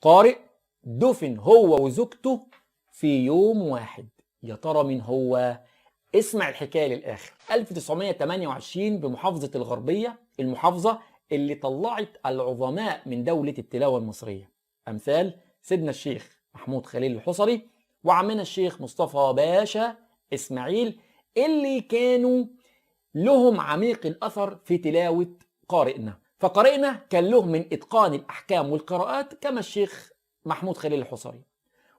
قارئ دفن هو وزوجته في يوم واحد. يا ترى مين هو؟ اسمع الحكاية للآخر. 1928 بمحافظة الغربية، المحافظة اللي طلعت العظماء من دولة التلاوة المصرية، أمثال سيدنا الشيخ محمود خليل الحصري وعمنا الشيخ مصطفى باشا إسماعيل، اللي كانوا لهم عميق الأثر في تلاوة قارئنا. فقارئنا كان له من إتقان الأحكام والقراءات كما الشيخ محمود خليل الحصري،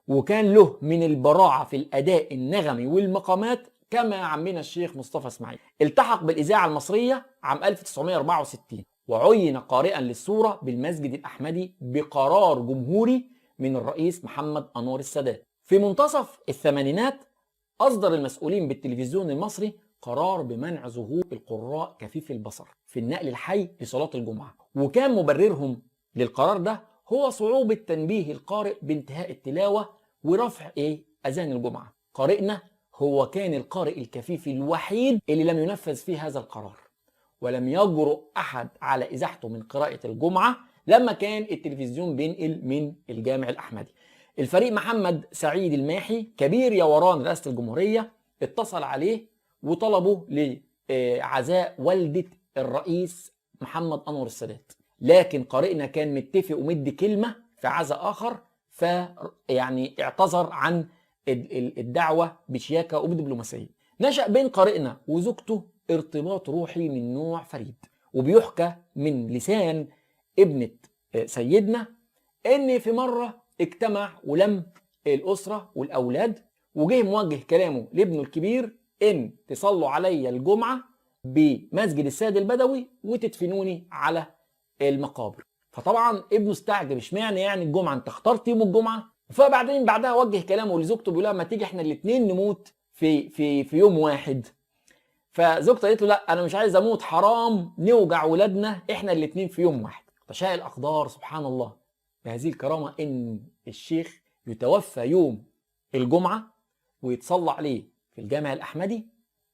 وكان له من البراعة في الأداء النغمي والمقامات كما عمنا الشيخ مصطفى اسماعيل. التحق بالإذاعة المصرية عام 1964 وعين قارئا للسورة بالمسجد الأحمدي بقرار جمهوري من الرئيس محمد أنور السادات. في منتصف الثمانينات أصدر المسؤولين بالتلفزيون المصري قرار بمنع ظهور القراء كفيف البصر في النقل الحي لصلاة الجمعة، وكان مبررهم للقرار ده هو صعوبة تنبيه القارئ بانتهاء التلاوة ورفع أذان الجمعة. قارئنا هو كان القارئ الكفيف الوحيد اللي لم ينفذ فيه هذا القرار، ولم يجرؤ أحد على إزاحته من قراءة الجمعة لما كان التلفزيون بينقل من الجامع الأحمدي. الفريق محمد سعيد الماحي كبير يوران رئاسة الجمهورية اتصل عليه وطلبه لعزاء والدة الرئيس محمد أنور السادات، لكن قارئنا كان متفق ومدي كلمة في عزاء آخر، فيعني اعتذر عن الدعوة بشياكة وبدبلوماسية. نشأ بين قارئنا وزوجته ارتباط روحي من نوع فريد، وبيحكى من لسان ابنة سيدنا ان في مرة اجتمع ولم الأسرة والأولاد، وجه موجه كلامه لابنه الكبير ان تصلوا علي الجمعة بمسجد السيد البدوي وتدفنوني على المقابر. فطبعا ابنه استعجب، اشمعنى يعني الجمعة، انت اخترت يوم الجمعة؟ فبعدين بعدها وجه كلامه لزوجته بيقول لها ما تيجي احنا الاثنين نموت في في في يوم واحد. فزوجته قالت له لا انا مش عايز اموت، حرام نوجع ولادنا احنا الاثنين في يوم واحد. تشاء الاقدار سبحان الله بهذه الكرامة ان الشيخ يتوفى يوم الجمعة ويتصلى عليه في الجامع الاحمدي،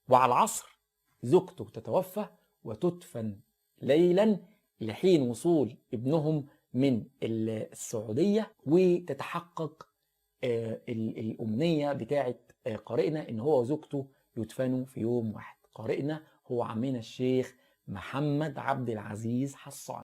وعلى العصر زوجته تتوفى وتدفن ليلا لحين وصول ابنهم من السعودية، وتتحقق الأمنية بتاعت قارئنا إن هو وزوجته يدفنوا في يوم واحد. قارئنا هو عمنا الشيخ محمد عبد العزيز حصان.